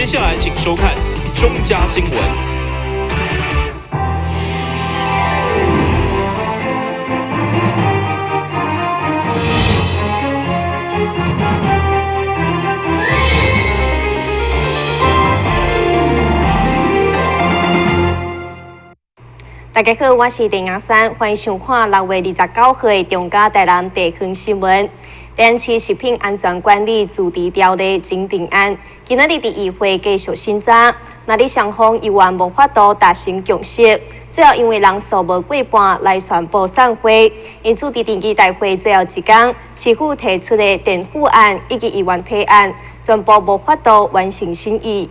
接下來請收看中嘉新聞。大家好，我是鄭雅珊，歡迎收看6月29號的中嘉台南地方新聞。台南市食品安全管理自治條例增訂案，今仔日佇議會繼續審查。若你雙方猶原無法度達成共識，最後因為人數無過半來宣布散會。因此，佇定期大會最後一工，市府提出的電輔案以及議員提案，全部無法度完成審議。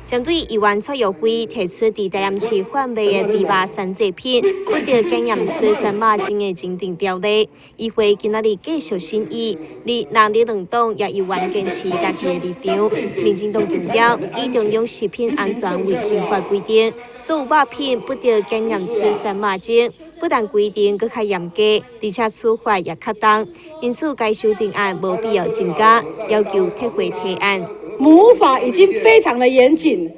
針對議員蔡若輝提出佇台南市販賣的豬肉三製品，不得檢驗出三肉精的增訂條例，議會今仔日繼續審議，而藍綠兩黨也猶原堅持家己的立場。民進黨強調，依中央食品安全衛生法規定，所有肉品不得檢驗出三肉精，不但規定閣較嚴格，而且處罰也較重，因此該修訂案無必要增加，要求撤回提案。母法已經非常的嚴謹，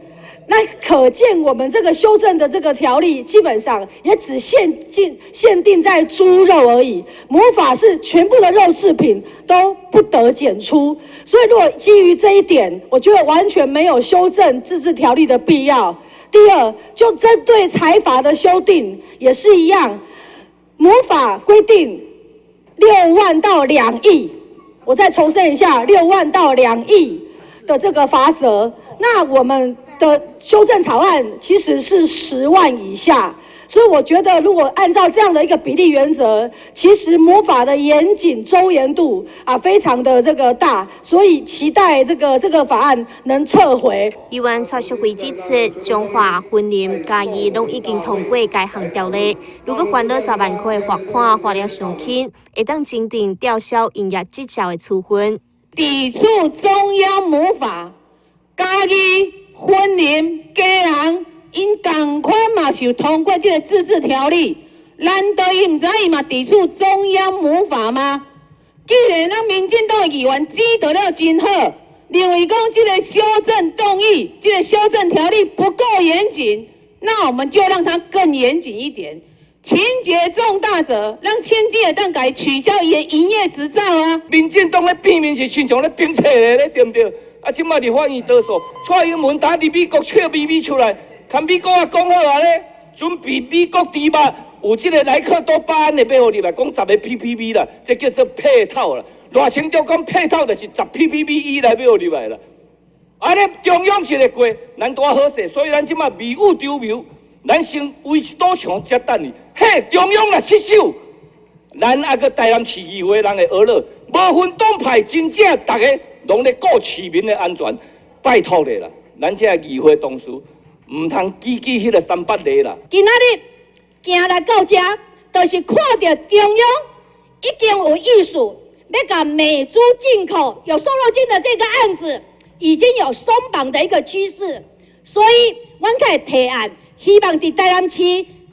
那可見我們這個修正的這個條例，基本上也只限定在豬肉而已。母法是全部的肉製品都不得檢出，所以如果基於這一點，我覺得完全沒有修正自治條例的必要。第二，就針對裁罰的修訂也是一樣，母法規定6萬到2億，我再重申一下，6萬到2億的這個罰則，那我們的修正草案其實是10萬以下，所以我覺得如果按照這樣的一個比例原則，其實母法的嚴謹周延度啊非常的這個大，所以期待這個法案能撤回。議員蔡淑慧指出，彰化、雲林、嘉義攏已經通過該項條例，如果犯了10萬塊的罰款，罰了傷輕，會當增訂吊銷營業執照的處分。抵觸中央母法，嘉義、雲林、基隆，𪜶仝款嘛是有通過這個自治條例，難道伊毋知伊嘛抵觸中央母法嗎？既然咱民進黨的議員指導了真好，認為講這個修正動議、這個修正條例不夠嚴謹，那我們就讓它更嚴謹一點。情節重大者，咱甚至會當共伊取消伊的營業執照啊！民進黨咧變面是親像咧變冊咧，對毋對？啊，這擺立法院多數，蔡英文打佇美國笑眯眯出來，共美國也講好啊咧，準備美國豬肉有這個萊克多巴胺的欲予入來，講10个 ppb 啦，這叫做配套啦。賴清德講配套就是10 ppb 以內欲予入來啦。啊，咧中央一个過，咱拄仔好勢，所以咱這擺未雨綢繆。咱先圍一堵牆才等伊。嘿，中央若失守，咱猶閣台南市議會人會呵咾，無分黨派，真正逐个攏咧顧市民的安全，拜託咧啦！咱這個議會同事毋通記記彼個三八例啦。今仔日行來到遮，就是看著中央已經有意思欲共美豬進口有瘦肉精的這個案子，已經有鬆綁的一個趨勢，所以阮才會提案。希望佇台南市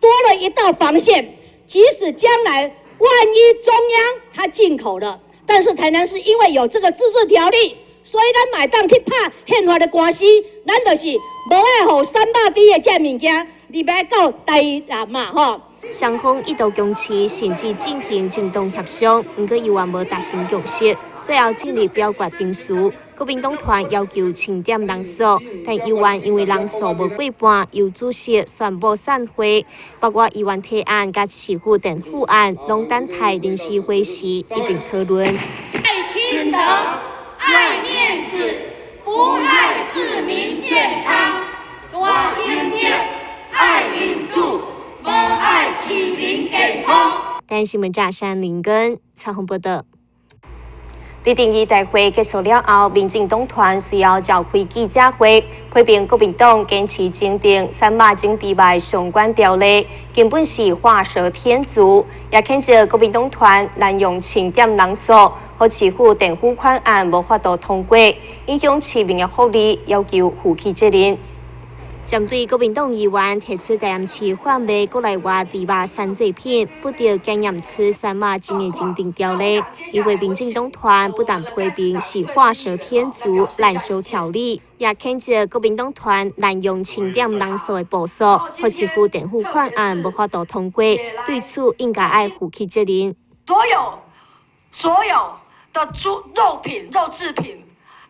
多了一道防線，即使將來萬一中央它進口了，但是台南市因為有這個自治條例，所以咱嘛會當去拍憲法的官司，咱就是無愛予三肉豬的這物件入來到台南嘛，吼。雙方一度僵持，甚至進行政黨協商，毋過猶原無達成共識，最後進入表決程序。國民黨團要求清點人數，但議員因為人數無過半，由主席宣布散會。包括議員提案佮市府電輔案，攏等待臨時會時一併討論。賴清德愛面子，不愛市民健康。賴清德愛民主，無愛市民健康。台新聞記者林根采訪報導。佇定議大會結束了後，民進黨團隨後召開記者會，批評國民黨堅持增訂三肉精豬肉相關條例，根本是畫蛇添足，也譴責國民黨團濫用清點人數，予市府電輔款案無法度通過，影響市民的福利，要求負起責任。針對國民黨議員提出台南市販賣國內外豬肉產製品，不得檢驗出瘦肉精的增訂條例，因為民進黨團不但批評是畫蛇添足、濫修條例，也譴責國民黨團濫用清點人數的步數，予市府墊付款案無法度通過，對此應該愛負起責任。所有的豬肉品、肉製品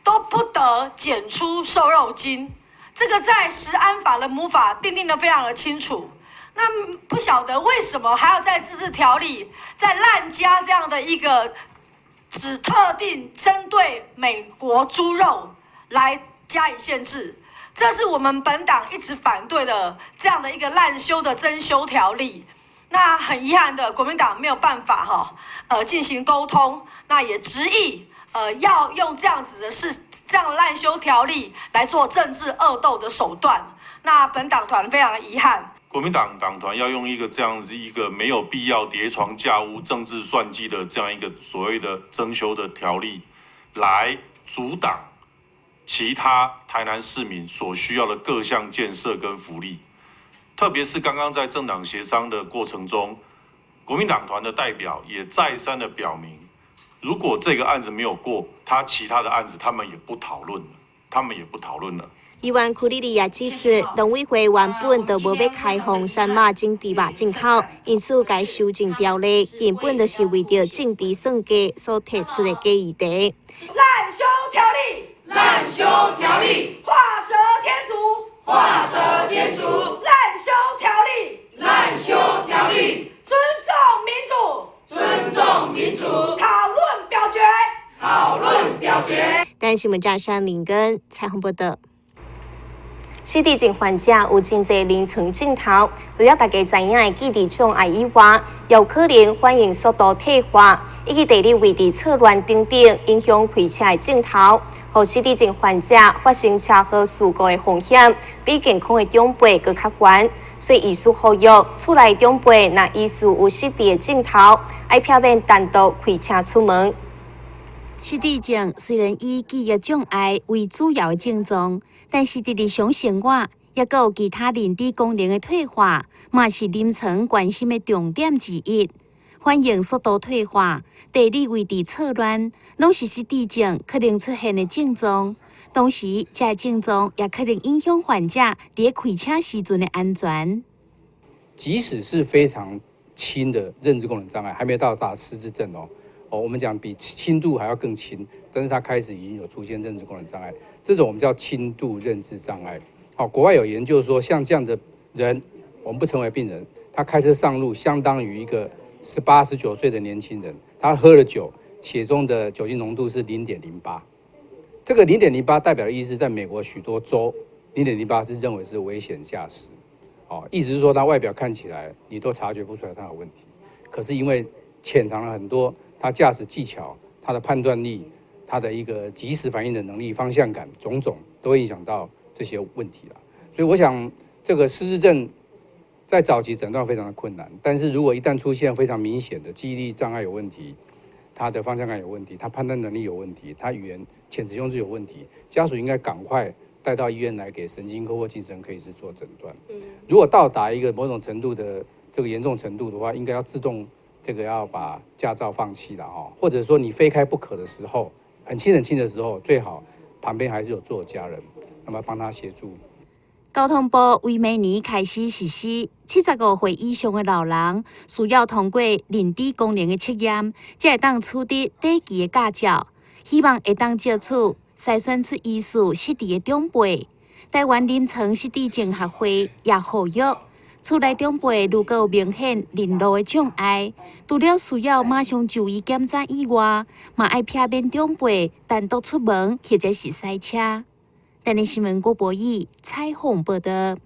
都不得檢出瘦肉精。這個在食安法的母法訂定得非常的清楚，那不曉得為什麼還要在自治條例再濫加這樣的一個只特定針對美國豬肉來加以限制，這是我們本黨一直反對的這樣的一個濫修的增修條例。那很遺憾的，國民黨沒有辦法哈，進行溝通，那也執意要用這樣子的事，這樣濫修條例來做政治惡鬥的手段，那本黨團非常的遺憾。國民黨黨團要用一個這樣子一個沒有必要疊床架屋、政治算計的這樣一個所謂的增修的條例，來阻擋其他台南市民所需要的各項建設跟福利，特別是剛剛在政黨協商的過程中，國民黨團的代表也再三的表明，如果這個案子沒有過，他其他的案子他們也不討論了，他們也不討論了。議員柯莉莉也指出，農委會原本就無欲開放瘦肉精豬肉進口，因此該修正條例根本就是為著政治算計所提出的假議題。濫修條例，濫修條例，畫蛇添足，畫蛇添足，濫修條例，濫修條例，尊重民主，尊重民主，討論表決，討論表決。台新聞張山林跟彩虹報道。失智症患者有真濟臨床症頭，除了大家知影的記憶障礙以外，有可能反應速度退化，以及地理位置錯亂等等，影響開車的症頭，予失智症患者發生車禍事故的風險，比健康的長輩閣較懸。所以醫師呼籲，厝內長輩若疑似有失智的症頭，愛避免單獨開車出門。失智症雖然以記憶障礙為主要的症狀，但是佇日常生活，抑閣有其他認知功能的退化，嘛是臨床關心的重點之一。反應速度退化、地理位置錯亂，攏是失智症可能出現的症狀。同時，這个症狀也可能影響患者佇開車時陣的安全。即使是非常輕的認知功能障礙，還沒到達失智症哦。哦，我們講比輕度還要更輕，但是他開始已經有出現認知功能障礙，這種我們叫輕度認知障礙。好，國外有研究說，像這樣的人，我們不稱為病人，他開車上路，相當於一個18、19歲的年輕人，他喝了酒，血中的酒精濃度是零點零八。這個零點零八代表的意思，在美國許多州，零點零八是認為是危險駕駛。哦，意思是說，他外表看起來你都察覺不出來他有問題，可是因為潛藏了很多。他駕駛技巧、他的判斷力、他的一個即時反應的能力、方向感，種種都會影響到這些問題了。所以我想，這個失智症在早期診斷非常的困難，但是如果一旦出現非常明顯的記憶力障礙有問題，他的方向感有問題，他判斷能力有問題，他語言遣詞用字有問題，家屬應該趕快帶到醫院來給神經科或精神科醫師做診斷。如果到達一個某種程度的這個嚴重程度的話，應該要自動。這個要把駕照放棄了哦，或者說你非開不可的時候，很輕很輕的時候，最好旁邊還是有坐家人，那麼幫他協助。交通部為明年開始實施，75歲以上的老人需要通過認知功能的測驗，才會當取得短期的駕照。希望會當藉此篩選出疑似失智的長輩。台灣臨床失智症學會也呼籲，厝內長輩如果有明顯認路的障礙，除了需要馬上就醫檢查以外，嘛愛避免長輩單獨出門或者是駛車。台南新聞郭博義採訪報道。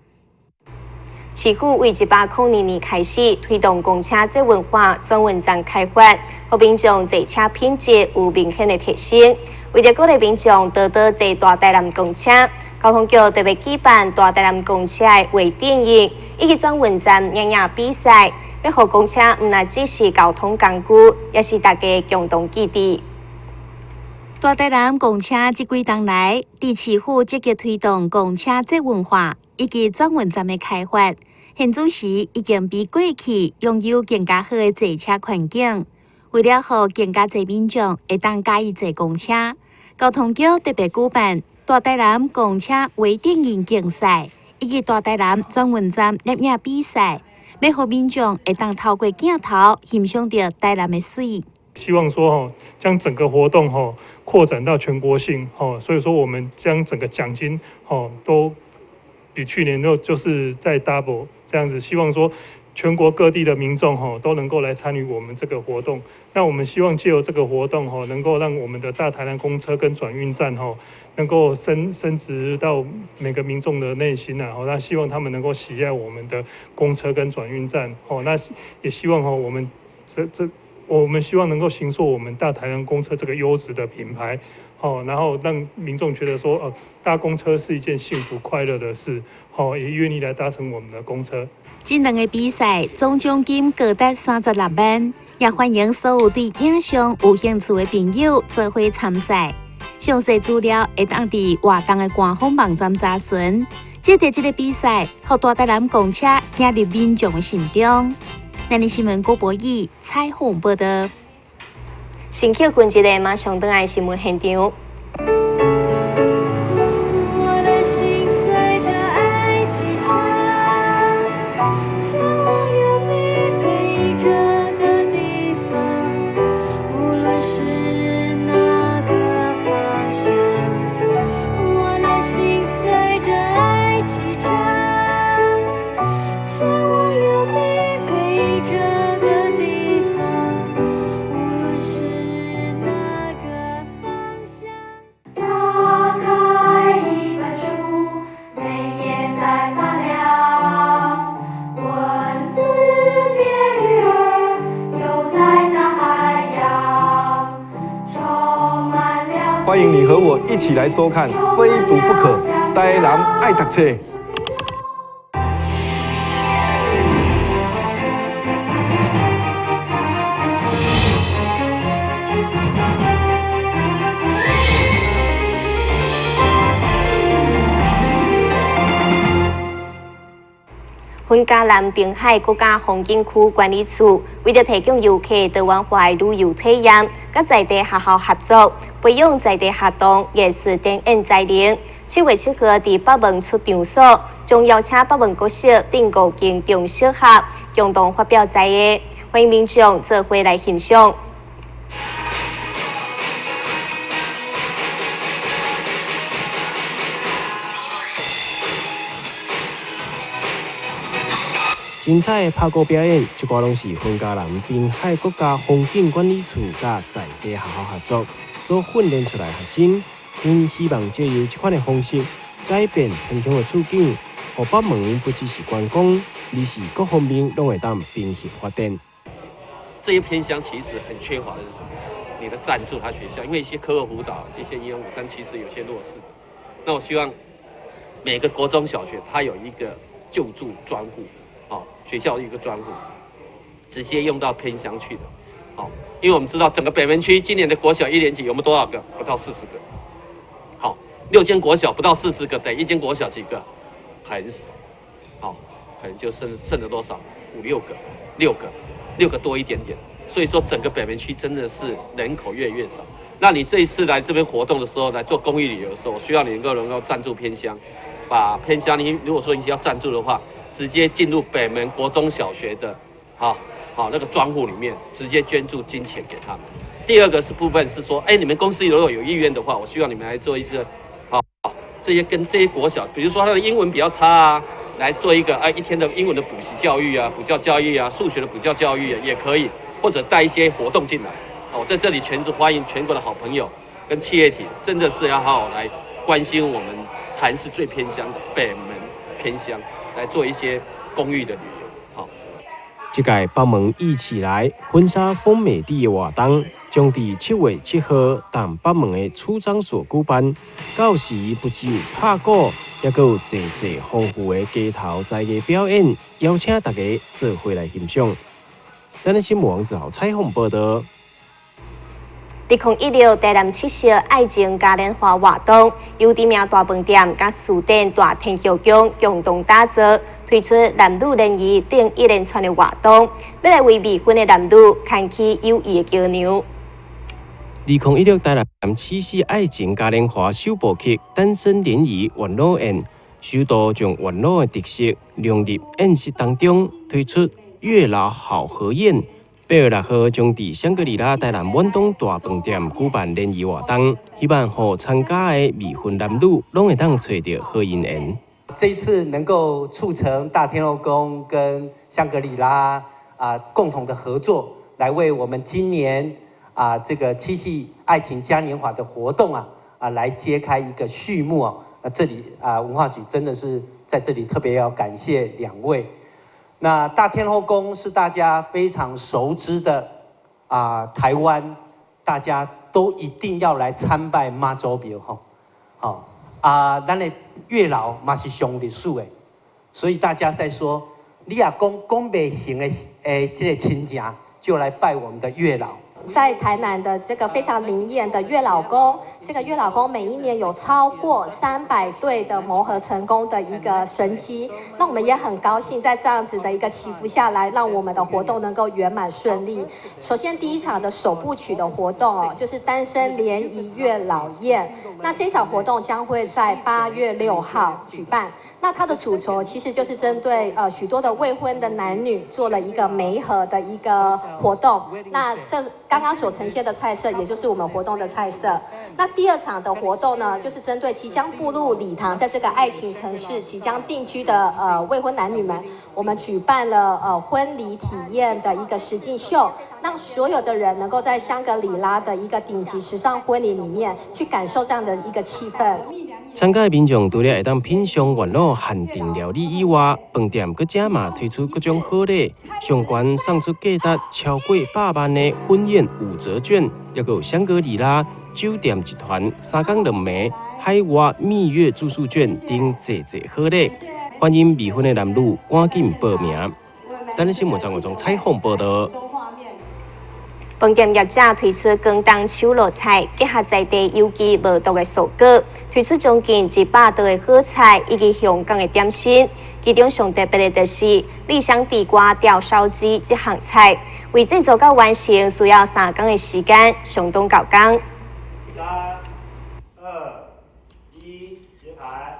市府為102年開始推動公車捷運化轉運站開發，予民眾坐車品質有明顯的提升。為著鼓勵民眾多多坐大台南公車，交通局特別舉辦大台南公車的畫電影以及轉運站影影比賽，欲予公車毋但只是交通工具，也是大家共同記憶。大台南公車這幾冬來，佇市府積極推動公車捷運化以及轉運站的開發，現此時已經比過去擁有更加好的坐車環境。為了予更加濟民眾會當佮意坐公車，交通局特別舉辦大台南公車微電影競賽以及大台南轉運站攝影比賽，欲予民眾會當透過鏡頭欣賞著台南的媠。希望說吼，將整個活動吼擴展到全國性吼，所以說我們將整個獎金吼都比去年都就是再 double 這樣子，希望說全國各地的民眾吼都能夠來參與我們這個活動。那我們希望借由這個活動吼，能夠讓我們的大台南公車跟轉運站吼能夠深植到每個民眾的內心啊。那希望他們能夠喜愛我們的公車跟轉運站吼，那也希望吼我們這。我們希望能夠形塑我們大台南公車這個優質的品牌，好，然後讓民眾覺得說，哦，搭公車是一件幸福快樂的事，好，也願意來搭乘我們的公車。這兩个比賽總獎金高達36萬，也歡迎所有對影像有興趣的朋友做伙參賽。詳細資料會當佇活動的官方網站查詢。藉著這个比賽，予大台南公車走入民眾的心中。咱的新聞郭博義採訪報道。先歇睏一下，馬上轉來新聞現場。我的心隨著愛啟程，前往有你陪著的地方，無論是哪個方向。我的心隨著愛啟程，前往有你陪著的地方，無論是哪個方向。打開一本書，每頁在發亮，文字變魚兒，游在大海洋，充滿了。歡迎你和我一起來收看《非讀不可》，台南愛讀冊。雲嘉南濱海國家風景區管理處為著提供遊客多元化的旅遊體驗，佮在地學校合作，培養在地學童藝術展演才能。7月7號佇北門出場所，將邀請北門國小等5間中小學共同發表才藝，歡迎民眾做伙來欣賞。精彩的拍鼓表演，這寡攏是雲嘉南濱海國家風景管理處佮在地學校合作所訓練出來的學生，𪜶希望藉由這款的方式，改變偏鄉的處境，予北門不只是觀光，而是各方面攏會當平衡發展。這些偏鄉其實很缺乏的是什麼？你的贊助，他學校，因為一些課後輔導、一些營養午餐，其實有些弱勢的。那我希望每個國中小學，它有一個救助專戶。學校一個專戶，直接用到偏鄉去的，好，因為我們知道整個北門區今年的國小一年級有沒有多少個？不到40個。好，6間國小不到40個，等於1間國小幾個？很少，好，可能就剩了多少？5、6個，6個多一點點。所以說整個北門區真的是人口越來越少。那你這一次來這邊活動的時候，來做公益旅遊的時候，我需要你能夠贊助偏鄉，把偏鄉你如果說你要贊助的話。直接進入北門國中小學的，好好那個專戶裡面，直接捐助金錢給他們。第二個是部分是說，你們公司如果有意願的話，我希望你們來做一個，好，這些跟這些國小，比如說他的英文比較差啊，來做一個一天的英文的補習教育啊，補教教育啊，數學的補教教育啊，也可以，或者帶一些活動進來。我在這裡全是歡迎全國的好朋友跟企業體，真的是要好好來關心我們台是最偏鄉的北門偏鄉。來做一些公益的旅遊，好。這屆北門藝起來婚紗豐美地的活動，將佇7月7號佇北門的處長所舉辦。到時不只有拍鼓，猶閣有濟濟豐富的街頭才藝表演，邀請大家做伙來欣賞。咱的新聞王子豪採訪報道。2016台南七夕愛情嘉年華活動，由知名大飯店佮士典大天后宮共同打造，推出男女聯誼等一連串的活動，欲來為未婚的男女牽起友誼的橋梁。 2016台南七夕愛情嘉年華首部曲《單身聯誼月老宴》，首度將月老的特色融入宴席當中，推出月老好合宴。8月6號將佇香格里拉台南遠東大飯店舉辦聯誼活動，希望予參加的未婚男女攏會當揣著好姻緣。這一次能夠促成大天後宮跟香格里拉共同的合作，來為我們今年這個七夕愛情嘉年華的活動來揭開一個序幕啊。那這裡文化局真的是在這裡特別要感謝兩位。那大天後宮是大家非常熟知的台灣大家都一定要來參拜媽祖廟吼，好啊，咱的月老嘛是上歷史的，所以大家在說，你若講講袂成的這個親情，就來拜我們的月老。在台南的這個非常靈驗的月老宮，這個月老宮每一年有超過300對的媒合成功的一個神蹟，那我們也很高興在這樣子的一個祈福下來，讓我們的活動能夠圓滿順利。首先第一場的首部曲的活動哦，就是單身聯誼月老宴，那這場活動將會在8月6號舉辦。那它的主軸其實就是針對許多的未婚的男女做了一個媒合的一個活動。那這剛剛所呈現的菜色，也就是我們活動的菜色。那第二場的活動呢，就是針對即將步入禮堂，在這個愛情城市即將定居的未婚男女們，我們舉辦了婚禮體驗的一個實境秀，讓所有的人能夠在香格里拉的一個頂級時尚婚禮裡面去感受這樣的一個氣氛。參加的民眾除了會當品嚐月老限定料理以外，飯店閣這嘛推出各種好禮，上懸送出價值超過100萬的婚宴五折券，抑閣有香格里拉酒店集團3工2暝海外蜜月住宿券等濟濟好禮，歡迎未婚的男女趕緊報名。台南新聞張國忠採訪報導。飯店業者推出廣東手路菜，結合在地有機無毒的蔬果，推出將近100道的好菜以及香港的點心。其中上特別的就是栗香地瓜吊燒雞這項菜，為製作到完成需要3工的時間，相當夠工。三、二、一，揭牌。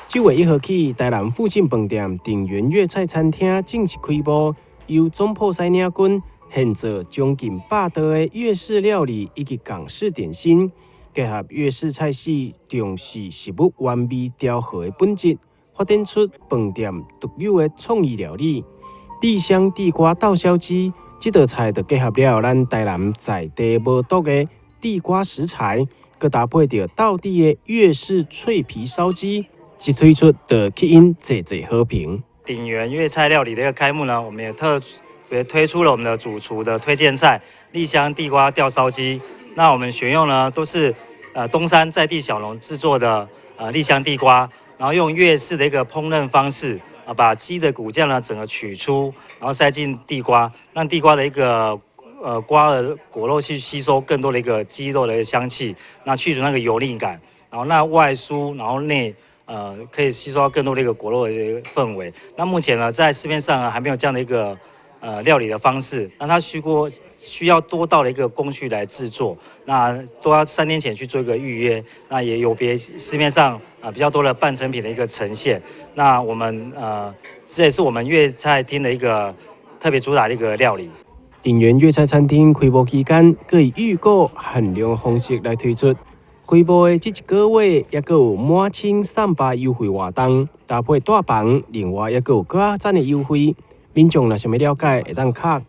9月1號起，台南富進飯店鼎元粵菜餐廳正式開幕，由總鋪師領軍現做將近100道的粵式料理以及港式點心，結合粵式菜系，重視食物原味調和的本質，發展出飯店獨有的創意料理。栗香地瓜豆燒雞，這道菜就結合了咱台南在地無毒的地瓜食材，閣搭配著道地的粵式脆皮燒雞。一推出就吸引濟濟好評。鼎元粵菜料理的一個開幕呢，我們也特別推出了我們的主廚的推薦菜——栗香地瓜吊燒雞。那我們選用呢都是東山在地小農製作的栗香地瓜，然後用粵式的一個烹飪方式啊，把雞的骨架呢整個取出，然後塞進地瓜，讓地瓜的一個瓜的果肉去吸收更多的一個雞肉的一個香氣，那去除那個油膩感，然後那外酥，然後內可以吸收到更多的一個果肉的一個氛圍。那目前呢，在市面上呢還沒有這樣的一個料理的方式，那它需要多道的一個工序來製作，那都要3天前去做一個預約。那也有別市面上比較多的半成品的一個呈現。那我們這也是我們粵菜廳的一個特別主打的一個料理。鼎元粵菜餐廳開幕期間，閣以預購限量方式來推出。開幕的這一個月，抑閣有滿千300優惠活動，搭配帶房，另外抑閣有閣較讚的優惠。民眾若想欲了解，會當敲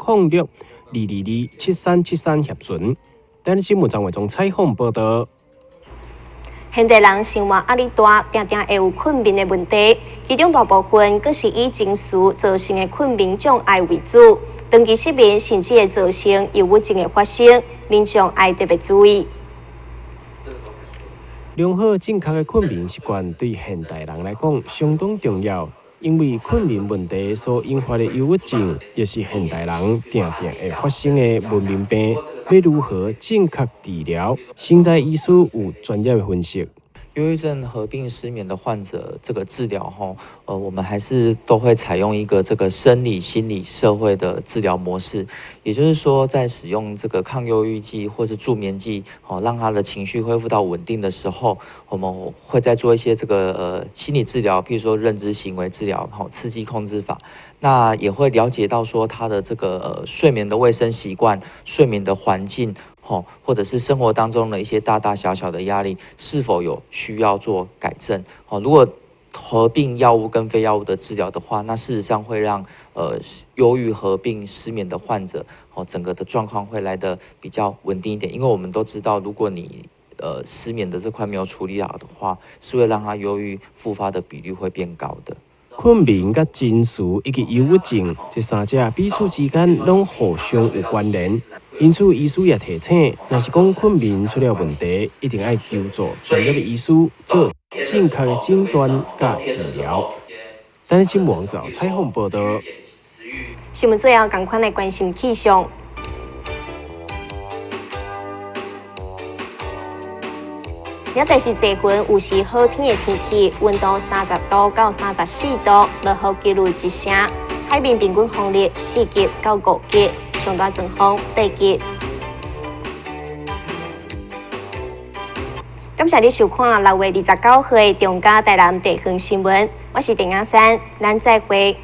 06-222-7373協詢。台南新聞張偉忠採訪報導。現代人生活壓力大，定定會有睏眠的問題，其中大部分閣是以情緒造成的睏眠障礙為主。長期失眠甚至會造成憂鬱症的發生，民眾愛特別注意。良好正確的睏眠習慣對現代人來講相當重要。因為睏眠問題所引發的憂鬱症，也是現代人定定會發生的文明病。欲如何正確治療？成大醫師有專業的分析。憂鬱症合併失眠的患者，這個治療吼，我們還是都會採用一個這個生理、心理、社會的治療模式。也就是說，在使用這個抗憂鬱劑或是助眠劑，哦，讓他的情緒恢復到穩定的時候，我們會再做一些這個心理治療，譬如說認知行為治療，吼，刺激控制法。那也會了解到說他的這個睡眠的衛生習慣、睡眠的環境。吼，或者是生活當中的一些大大小小的壓力，是否有需要做改正？哦，如果合併藥物跟非藥物的治療的話，那事實上會讓憂鬱合併失眠的患者，哦，整個的狀況會來得比較穩定一點。因為我們都知道，如果你失眠的這塊沒有處理好的話，是會讓他憂鬱復發的比率會變高的。睏眠佮情緒以及憂鬱症，這三者彼此之間攏互相有關聯。因此，醫師也提醒，若是講睏眠出了問題，一定愛求助專業的醫師做正確的診斷佮治療。等新聞網採訪報道。新聞最後，仝款來關心氣象。明仔載是濟雲，有時好天的天氣，溫度30度到34度，落雨幾率1成。海面平均風力4級到5級，上大陣風8級。感謝你收看6月29號的中嘉台南地方新聞，我是鄭亞珊，咱再會。